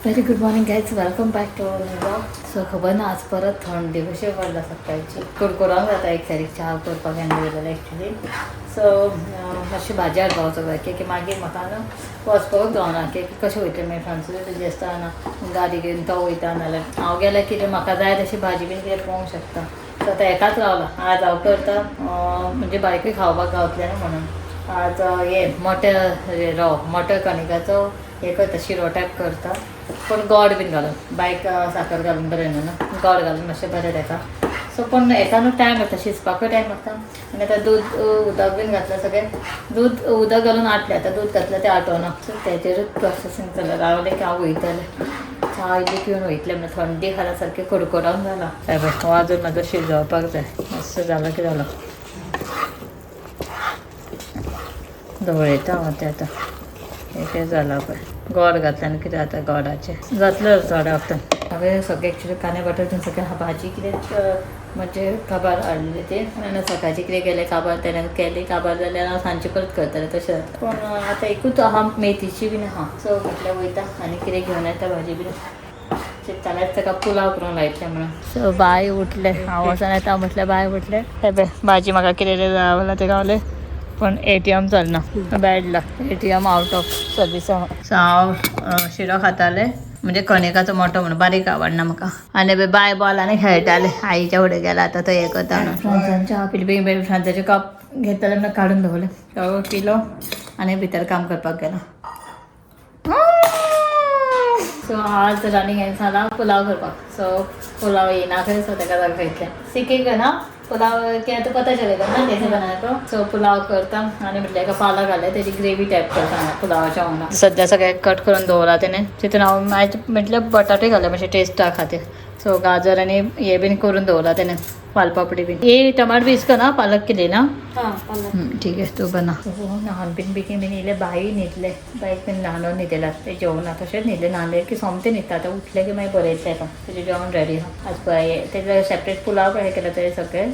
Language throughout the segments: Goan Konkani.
Very good morning guys, welcome back to our vlog. So खबर ना आज परत थंडी कशी पडला सकाळची, कुरकुरांक जाता एक सायडीक च्या करपाक हें दवरलेलें एक्चुली. सो मातशी भाजी हाडपाक वचपाक जाय की मागीर म्हाका न्हू वचपाकूच गावना की कशें वयतलें मागीर फ्रांसीस बिजी आसता ना, गाडी घेवन तो वयता, नाल्यार हांव गेल्यार कितें म्हाका जाय तशी भाजी बीन कितें पळोवंक शकता. सो आतां एकाच रावला आज हांव करता, म्हणजे बायकूय खावपाक गावतलें न्हू म्हणून आज हे मटर रव मटर कणिकाचो हे करता, शिरो टायप करता, पूण गोड बीन घालून, बायक साकर घालून बरें न्हू न्हू, गोड घालून मातशें बरें तेका. सो पूण हेका न्हू टायम लागता, शिजपाकूय टायम लागता. आनी आतां दूद उदक बीन घातलें, सगळें दूद उदक घालून आटलें, आतां दूद घातलें तें आटोना. सो तेजेरूच प्रोसेसींग चलता. रावलें की हांव वयतलें, च्या इल्ली पिवन वयतलें म्हणल्यार थंडी खाला सारकें कुडकुडोन जाला. हें पळय हो अजून म्हाजो शिजोवपाक जाय, मातसो जालो की जालो, धवळयता हांव तें आतां. हें जालां पळय, गोड घातलें आनी कितें जाता गोडाचें जातलें थोड्या वखदान. हांवें सगळें एक्चुली कांदे बटाट सगळें भाजी कितें म्हणजे काबार हाडलेली ती, आनी सकाळचें कितें केलें काबार तेणें केली, काबार जाल्यार हांव सांजचें परत करतलें तशें जाता. पूण आतां एकूच आहा मेथीची बीन आहा. सो म्हटल्यार वयता आनी कितें घेवन येता भाजी बीन, चिंततालेंच ताका पुलाव करूंक लायतलें म्हणून. सो बाय उठलें, हांव वचोन येता म्हटल्यार बाय उठलें. हें पळय भाजी म्हाका कितें कितें जाय जाल्यार तें गावलें, पण ATM चलना, bad luck, ATM out of service आहा. सो हांव शिरो खातालें, म्हणजे कणिकाचो मोठो म्हणून बारीक आवडना म्हाका. आनी बाय बॉलांनी खेळटाले, आईच्या फुडें गेला आतां तो हें करता म्हणून. फ्रांसान च्या पिली, बेगीन बेगीन फ्रांसाचें कप घेतलें म्हणून काडून दवरलें, तो पिलो आनी भितर काम करपाक गेलो. सो आज रनिंग हें जाला पुलाव करपाक. सो पुलाव येना खंय, सो तेका दाखयतलें सिकेगा ना पुलाव क्या तो पता चलेगा ना कैसे बनाया तो. सो पुलाव करता आनी म्हटल्यार एका पालक घालें तेजी ग्रेवी टायप करता पुलावाच्या वांगडा. सद्या सगळें कट करून दवरला तेणें, तितून हांव मागीर म्हटल्यार बटाटे घाले मातशे टेस्टा खातीर. सो गाजर आनी हे बीन करून दवरला तेणें, वालपापडी बीन. ये टमाटर भी इसका ना पालक के लिए ना, ठीक आहे तू बना. न्हाण बीन बेगीन बीन येयलें, बाई न्हिदलें, बाईक बीन न्हाणोवन न्हिदयला, तें जेवना तशेंच न्हिदलें, न्हालें की सोमतें न्हिदता. आतां उठलें की मागीर बरयतलें आतां तेजें जेवण रेडी आहा. आज पळय तेजें सेपरेट पुलाव हे केला तें सगळें,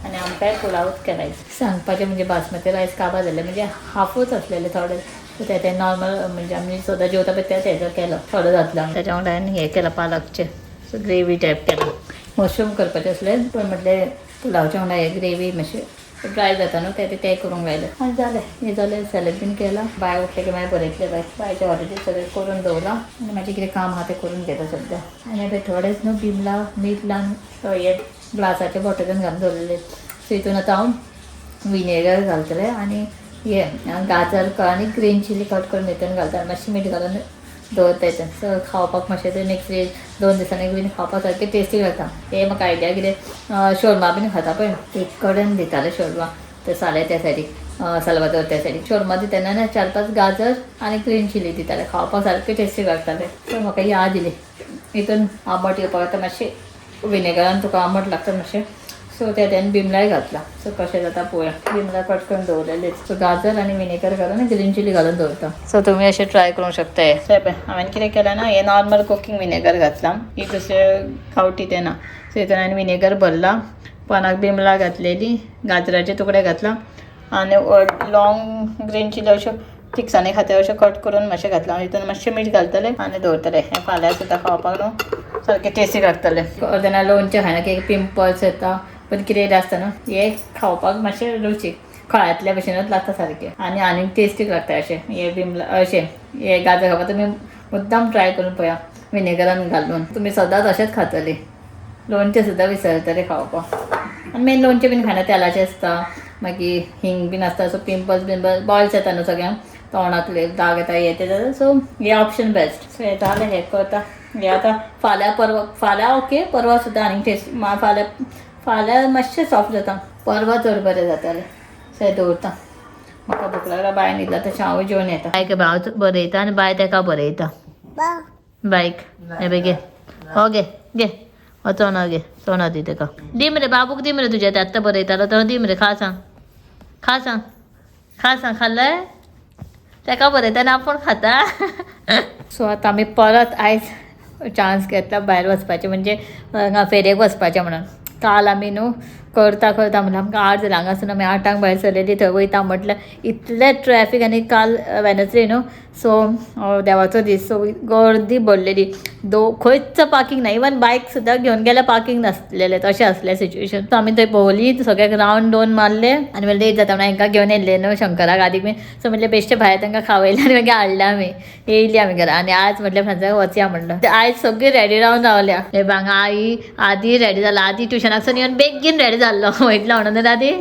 आनी आमकांय पुलावच केला. सांगपाचें म्हणजे बासमती रायस काबार जाल्ले, म्हणजे हाफूच आसलेले थोडे, सो ते ते नॉर्मल म्हणजे आमी सदां जेवता पळय तें तेजो केलो, थोडो जातलो. तेज्या वांगडा हांवें हें केलां पालकचें, सो ग्रेवी टायप केला. मशरूम करपाचें आसलें पूण म्हटलें पुलावच्या वांगडा हे ग्रेवी मातशें ड्राय जाता न्हू तें तें करूंक लायलें आनी जालें. हें जालें, सॅलड बीन केलां. बाय उठलें की मागीर बरयतलें बाय, बायच्या ऑलरेडी सगळें करून दवरलां आनी म्हाजें कितें काम आहा तें करून घेता सद्या. आनी आतां थोडेंच न्हू बिमलां मीठ लावन हे ग्लासाच्या बॉटलान घालून दवरलेलें. सो हितून आतां हांव विनेगर घालतलें आनी हे गाजर आनी ग्रीन चिली कट करून हितून घालता आनी मातशें मीठ घालून दवरता हितून. सो खावपाक मातशें तें नेक्स्ट डे 2 दिसांनी बीन खावपाक सारकें टेस्टी लागता. हे म्हाका आयडिया कितें शोरमा बीन खाता पळय, एक कडेन दिताले शोरमा ते साले त्या सायडीक साल्वादोर त्या सायडीक शोरमा दितना ना 4-5 गाजर आनी ग्रीन चिली दिताले, खावपाक सारकें टेस्टी लागताले. सो म्हाका याद येयली, हितून आंबट येवपाक आतां मातशें विनेगरान तुका आंबट लागता मातशें. सो त्या तेणें बिमलाय घातला. सो कशें जाता पळोवया. बिमलां कट करून दवरलेलीच, सो गाजर आनी विनेगर घालून आनी ग्रीन चिली घालून दवरता. सो तुमी अशें ट्राय करूंक शकता. हें सो पळय हांवें कितें केलां ना, हें नॉर्मल कुकींग विनेगर घातलां, ही दुसरें गांवठी तें ना. सो हितून हांवें विनेगर भरला, पानाक बिमलां घातलेली, गाजराचे तुकडे घातला आनी लॉंग ग्रीन चिली अश्यो तिखसाणी खातीर अश्यो कट करून मातशें घातलां. हितून मातशें मीठ घालतलें आनी दवरतलें. हें फाल्यां सुद्दां खावपाक न्हू सारकें टेस्टी लागतलें. जेन्ना लोणचें खायना की पिंपल्स येता पण कितें आसता न्हू, हें खावपाक मातशें रुचीक खळ्यांतल्या भशेनूच लागता सारकें आनी आनीक टेस्टी लागता. अशें हें बिमलां अशें हें गाजर खावपाक तुमी मुद्दाम ट्राय करून पळया, विनेगरान घालून. तुमी सदांच अशेंच खातलीं, लोणचें सुद्दां विसरतलें खावपाक. आनी मेन लोणचें बीन खायना, तेलाचें आसता, मागीर हिंग बीन आसता, सो पिंपल्स बीन बॉयल्स येता न्हू सगळ्यांक, तोंडाक दाग येता हें तें जाता. सो हें ऑप्शन बेस्ट. सो हें जालें, हें करता हें आतां फाल्यां परवां, फाल्यां ओके परवां सुद्दां आनीक टेस्ट, फाल्यां फाल्यां मातशें सॉफ्ट जाता, परवां चड बरें जातालें. सो हें दवरता. म्हाका भूक लागला, बाय न्हिदला तशें हांवूय जेवन येता. बायक हांव बरयता आनी बाय तेका बरयता. बायक हें पळय घे, हो घे घे, हो चणो घे, चणो दी तेका, दी मरे बाबूक दी मरे, तुज्या ते आत्तां बरयतालो तो दी मरे, खा सांग, खा सांग, खा सांग, खाल्लें तेका बरयता आनी आपूण खाता. सो आतां आमी परत आयज चान्स घेतला भायर वचपाचें, म्हणजे फेरयेक वचपाचें म्हणून. काल आमी न्हू करता करता म्हणल्यार आमकां 8 जालें, हांगासून आमी 8 भायर सरलेली, थंय वयता म्हटल्यार इतलें ट्रॅफीक. आनी काल वेनसडे न्हू, सो देवाचो दीस, सो गर्दी भरलेली, दो खंयच पार्किंग ना, इवन बायक सुद्दां घेवन गेल्यार पार्किंग नासलेलें, तशें आसलें सिच्युएशन. सो आमी थंय भोंवली, सगळ्याक रावंड दोन मारले आनी मागीर लेट जाता म्हणून हांकां घेवन येयल्ले न्हू शंकराक आदीक बीन. सो म्हटलें बेश्टे भायर तांकां खावयलें आनी मागीर हाडलें आमी, येयली आमी घरा. आनी आज म्हटलें फ्रांसाक वचया म्हणलं, आयज सगळी रेडी रावन रावल्या. हे हांगा आई आदी रेडी जाला, आदी ट्युशनाक येवन बेगीन रेडी जाल्लो वयतलो म्हणून आदी.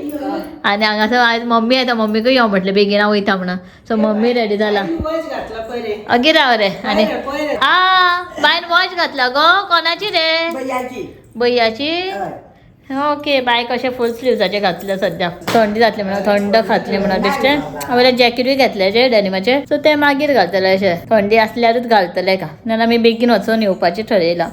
आनी हांगासर आयज मम्मी येता, मम्मीकूय यो म्हटलें बेगीन हांव वयता म्हणून. सो मम्मी रेडी जाला. अगी राव रे. आनी आ बायन वॉच घातला गो, कोणाची रे? भैयाची. ओके बाय कशें फूल स्लिव्साचे घातले सद्या, थंडी जातली म्हणून, थंड खातली म्हणून बेश्टें. हांवें जॅकेटूय घेतले जे डेनिमाचे, सो ते मागीर घालतले, अशें थंडी आसल्यारूच घालतले का, नाल्यार आमी बेगीन वचून येवपाचें ठरयलां,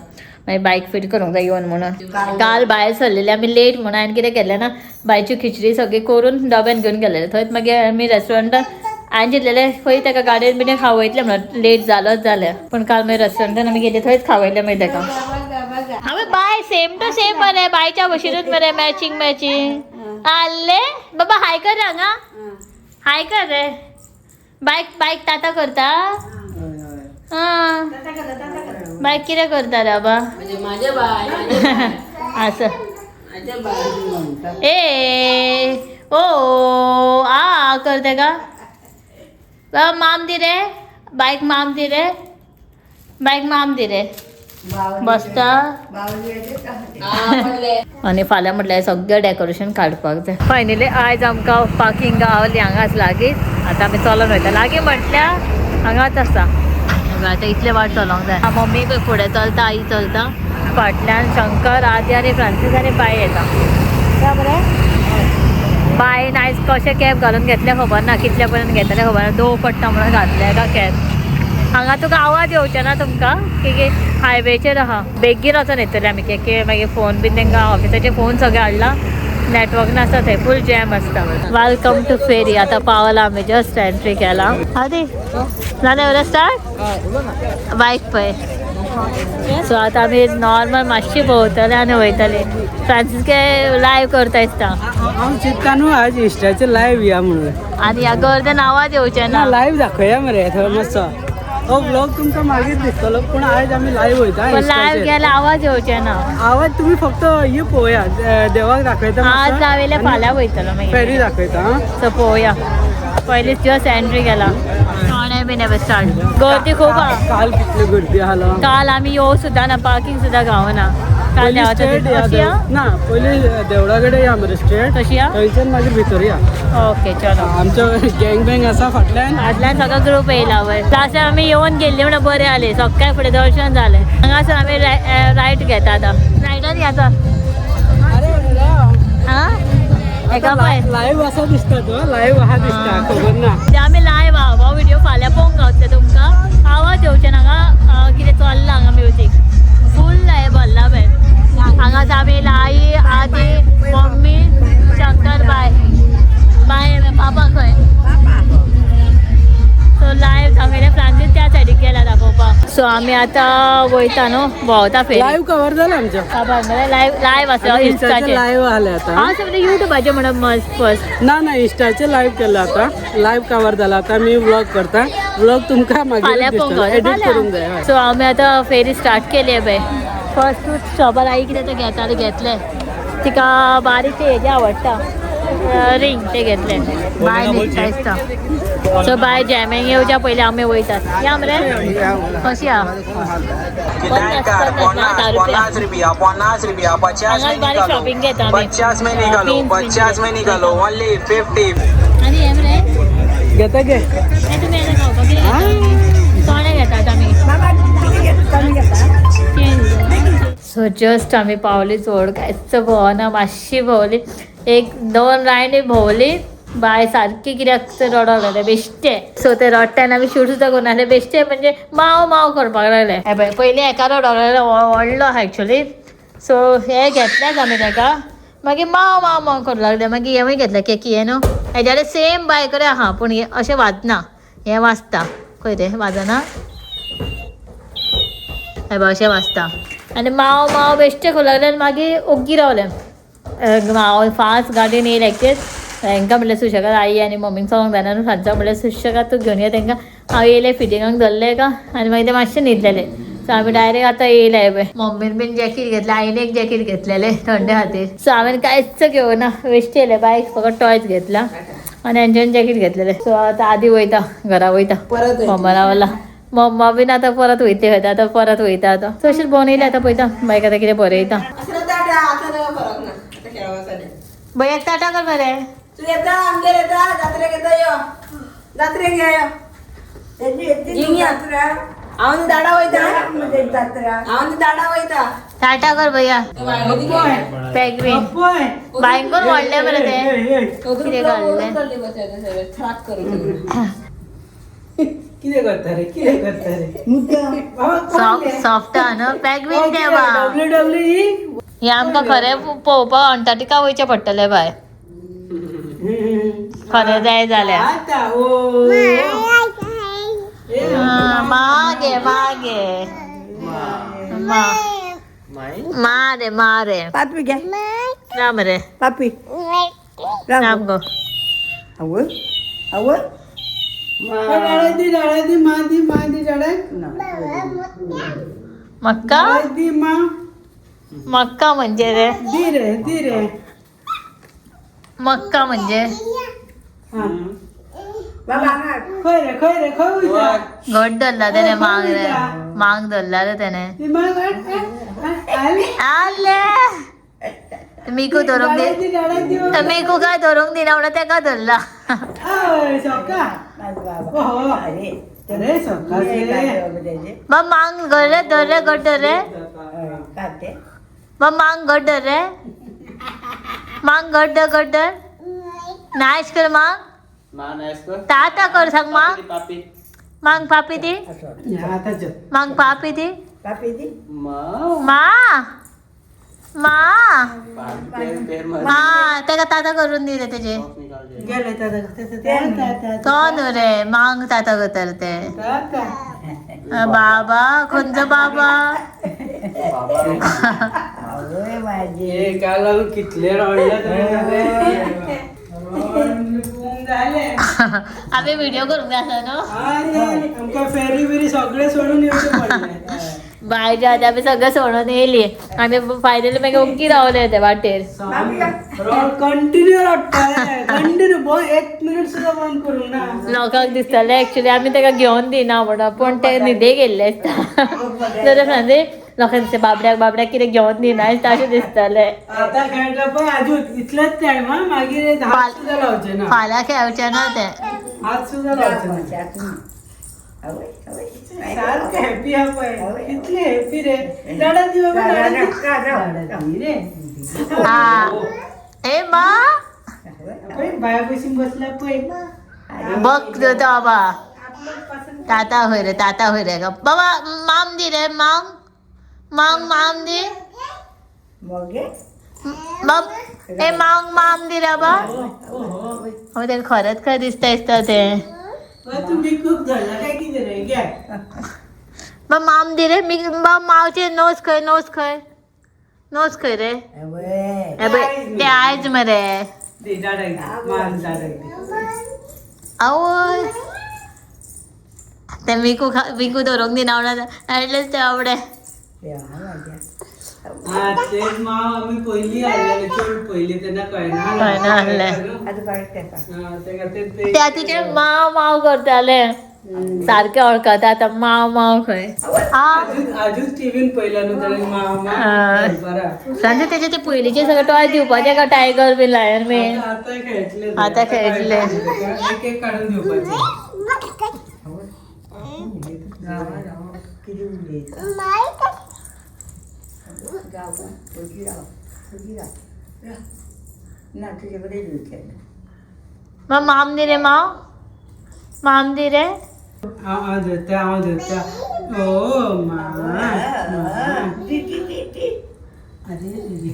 मागीर बायक फिट करूंक जाय येवन म्हणून. काल भायर सरलेले आमी लेट म्हणून हांवें कितें केलें ना, बायची खिचडी सगळी करून डब्यान घेवन गेलेले. थंयच मागीर आमी रेस्टॉरंटान हांवें चिंतलेलें खंय ताका गाडयेन बीन खावयतलें म्हणून, लेट जालोच जाल्यार, पूण काल मागीर रेस्टॉरंटान आमी गेली थंयच खावयलें मागीर ताका. हांवें बाय सेम टू सेम मरे, बायच्या भशेनूच मरे, मॅचिंग मॅचिंग. आल्ले बाबा हाय कर रे, हांगा हाय कर रे, बायक बायक ताता करता. हां बायक कितें करता रे बाबा? असं ए ओ आ करते का बाबा? माम दी रे बायक, माम दी रे बायक, माम दी रे बसता. आनी फाल्यां म्हटल्यार सगळें डेकोरेशन काडपाक जाय. फायनली आयज आमकां पार्किंग गावली हांगाच लागीं. आतां आमी चलोन वयता, लागीं म्हटल्यार हांगाच आसा. आतां इतले वाट चलोंक जाय. मम्मी फुडें चलता, आई चलता, फाटल्यान शंकर, आदी आनी फ्रांसीस आनी बाय येता. बरें बायन आयज कशें कॅब घालून घेतलें खबर ना, कितले पर्यंत घेतलें खबर ना, दो पडटा म्हणून घातलें का कॅब. हांगा तुका आवाज येवचे ना तुमकां, की हायवेचेर आहा. बेगीन वचोन येतले आमी, की मागीर फोन बीन तांकां ऑफिसाचे फोन सगळे हाडला, नेटवर्क नासता थंय, फूल जॅम आसता. Welcome to फेरी. आतां पावला आमी, जस्ट एंट्री केला. आदी जालें बरें स्टार्ट बायक पळय. सो आतां आमी नॉर्मल मातशी भोंवतले आनी वयतले. फ्रांसीस के लायव करता दिसता. हांव चिंत्ता न्हू आज इश्टाचेर लायव या म्हणून, आनी ह्या गर्देन आवाज येवचे ना. लायव दाखया मरे थंय मातसो, हो ब्लॉग तुमकां मागीर दिसतलो, पूण आयज आमी लायव वयता. पण लायव गेल्यार आवाज येवचे ना. आवाज तुमी फक्त हे पळोवया, देवाक दाखयता, आज लायले फाल्यां वयतलो मागीर फेरी दाखयता. सो पळोवया. पयलींच जस्ट एंट्री केला, कोणें बीन स्टार्ट. गर्दी खूब आहा. काल कितली गर्दी आहा. काल आमी येवं सुद्दां ना, पार्किंग सुद्दां गावना काल देवाचो. ना पयलीं देवळा कडेन या मरे स्ट्रेट, तशी या, थंयच्यान मागीर भितर या. ओके चलो. आमचो गँग बँग आसा फाटल्यान, फाटल्यान सगळो ग्रुप येयला वय. लास्ट आमी येवन गेल्ली म्हणून बरें जालें, सकाळी फुडें दर्शन जालें. हांगासर आमी रायट घेता आतां, रायटान येता. आं एका पळय लायव आसा दिसता, तो लायव आहा दिसता, खबर ना. ते आमी लायव आहा, हो व्हिडिओ फाल्यां पळोवंक गावतले तुमकां. आवाज येवचे ना हांगा, कितें चल्लां हांगा म्युजीक फूल लाय भरला पळय. हांगाच आमी आई, आदी, मम्मी, शंकर, बाय बाय पापा खंय. सो लायव दाखयलें, फ्रांसीस त्या सायडीक गेला दाखोवपाक. सो आमी आतां वयता न्हू, भोंवता फेरी. लायव कवर जाला आमचें लायव लायव आसा इन्स्टाचेर लायव आले आतां. हांव समज युट्यूबाचेर म्हणून मस्त फर्स्ट. ना ना इन्स्टाचेर लायव केला, आतां लायव कवर जाला. आतां आमी व्लॉग करता, व्लॉग तुमकां मागीर एडिट करूंक जाय. सो आमी आतां फेरी स्टार्ट केली पळय. फर्स्ट शॉपार आई कितें तें घेतालें, घेतलें तिका बारीक ते हेजें आवडटा रिंग, ते घेतलें. बाय न्हिदता दिसता. सो बाय जॅमींग येवच्या पयलीं आमी वयतात. या मरे कशी आहा? 50 रुपया, 50 रुपया, 50 में निकालो, 50 में निकालो, 50 में निकालो, ओनली 50. आनी हें मरे घेता गे तुमी येता खावपाक कितें तोणे घेतात आमी. सो जस्ट आमी पावली, चड कांयच भोंवना, मातशी भोंवली, एक दोन रायंडी भोंवली. बाय सारकी कित्याक रडोंक लागलें बेश्टें. सो ते रडटा तेन्ना आमी शूट सुद्दां करूं नासलें, बेश्टें म्हणजे माव माव करपाक लागले. हे पळय पयलीं एका रडोंक लागले, व्हडलो आहा एक्चुली. सो हे घेतलेच आमी ताका, मागीर माव माव माव करूंक लागले. मागीर हेंवूय घेतलें केकी हें न्हू, हेज्या सेम बाय कडेन आहा, पूण हें अशें वाजना, हें वाजता खंय रे, वाजना हे पळय अशें वाजता. आनी माव माव बेश्टें करूंक लागलें आनी मागीर ओग्गी रावलें. हांव फास्ट गाडयेन येयलें एकटेच, हेंकां म्हटल्यार सुशेगाद आई आनी मम्मीक चलोंक जायना न्हू. सांजचो म्हटल्यार सुशेगाद तूं घेवन यो तेंकां. हांव येयलें फिटिंगाक धरलें का आनी मागीर ते मातशें न्हिदलेले. सो आमी डायरेक्ट आतां येयले पळय. मम्मीन बीन जॅकीट घेतलें, आईन एक जॅकीट घेतलेलें थंडे खातीर. सो हांवें कांयच घेवना, वेस्ट येयलें बायक, फकत टॉयज घेतला आनी हेंच्यान जॅकीट घेतलेलें. सो आतां आदी वयता घरा वयता, मम्मा रावला. मम्मा बीन आतां परत वयतली खंय, आतां परत वयता आतां. सो अशेंच भोंवन येयलें. आतां पळयता बायक आतां कितें बरयता. भैयाक टाटा कर मरे. तू येता आमगेर, येता जात्रेक, येता यो जात्रेक, यो यो. हांव दाडा वयता, हांव दाडा वयता. टाटा कर भैया. पेंग्वीन बायंकून व्हडलें मरे तें कितें घाल्लें. कितें करता रे, कितें करता रे? सॉफ्ट आहा न्हू पेंग्वीन तें बा. W W E. हे आमकां खरें पळोवपाक अंटार्क्टिका वयचें पडटलें बाय, खरें जाय जाल्यार. आता ओ. मागे मागे मा मारे मारे. पापी घे. राम रे. पापी. राम गो. आवय आवय. डाळे दी, डाळे दी, मा दी, मा दी डाळे. मक्का. डाळे दी मा. मक्का म्हणजे रे? दी रे, दी रे. मक्का म्हणजे? हा. बाबा. खंय रे, खंय रे, खंय वयता? घट धरला तेणे मांग रे, मांग धरला रे तेणे. ती माग आले. आले मिकू धरूंक डाळे दी. दी, डाळे दी. मिकू काय धरूंक दिना म्हणून तेका धरला. हय सोका. ओहो. अरे सोका रे. बा मांग धर रे, धर रे, घट धर रे. बा मांग घट धर रे, मांग घट धर, घट धर. नायस कर मांग. ताता कर सांग मांग. मांग पापी दी. आता चल. मांग पापी दी. मा मा मा तेका ताता करून दी रे तेजे. गेले ताता ताता. तो न्हू रे मांग ताता करता ते. ताता. बाबा खंयचो बाबा? हे काल लागून कितले रडले जाले. आमी व्हिडिओ करूंक जाय आसा न्हू. अरे आमकां फेरी बिरी सगळें सोडून येवचें पडलें. बायच्या आदी आमी सगळें सोडून येयली आनी फायनली मागीर ओग्गी रावले ते वाटेर. रड कंटिन्यू रडटाले, कंटिन्यू, एक मिनिट सुद्दां बंद करूंक ना. लोकांक दिसतालें एक्चुली आमी ताका घेवन दिना म्हणून, पूण ते न्हिदे गेल्ले आसता. तर सांजे लोकांक दिसता बाबड्याक बाबड्याक कितें घेवन दिना आसता अशें दिसतालें. आतां खेळटा पळय आजून इतलेच टायम. हा, मागीर हात सुद्दां लावचे ना. फाल्यां खेळचें ना तें. हात सुद्दां लावचे ना. सारकें हॅपी हा पळय, कितले हॅपी रे. डाडा दी बाबा, डाडा दी, डाडा दी रे. हा ए मा. पळय बाया बशीन बसला पळय. बघ तो बाबा ताता होय रे, ताता होय रे. बाबा माम दी रे, मांग मांग माम दी. बाब ए मांग माम दी रे बा. हो ते खरेंच खंय दिसता दिसता ते. तू मी खूप धरला काय कितें रे घे. बा माम दी रे. मी बा मावचे नोज खंय, नोज खंय, नोज खंय रे? ए बय ते आयज मरे. दी डाडा दी, मान डाडा दी. आवय ते मिकू मिकू धरूंक दिना म्हणून एटलीस्ट ते आवडे. हा तेच माव आमी पयलीं हाडलेले, चड पयलीं तेन्ना कळना. कळना आहलें. हा, ते खातीर ते त्या तिचे माव माव करताले सारखे वळखता आतां माव माव खंय आ. आजूच आजूच टिवीन पयला न्हू ताणें माव माव. हा. बरा. सांजे तेजे ते पयलींचे सगळे टॉय दिवपाचे का टायगर बीन लायन बीन. आता आता खेळटले ते. आता खेळटले. एक एक काडून दिवपाचे. ना तुझ्याकडे दिवचे. मग माम दी रे, माव माम दी रे. हांव हांव धरता, हांव धरता. ओ मा मा. अरे रे.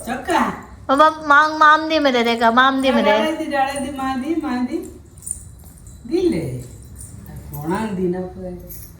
चक्का. बाबा मांग माम दी मरे तेका, माम दी मरे. डाळे दी, डाळे दी, मा दी, मा दी. दिले कोणाक दिना पळय.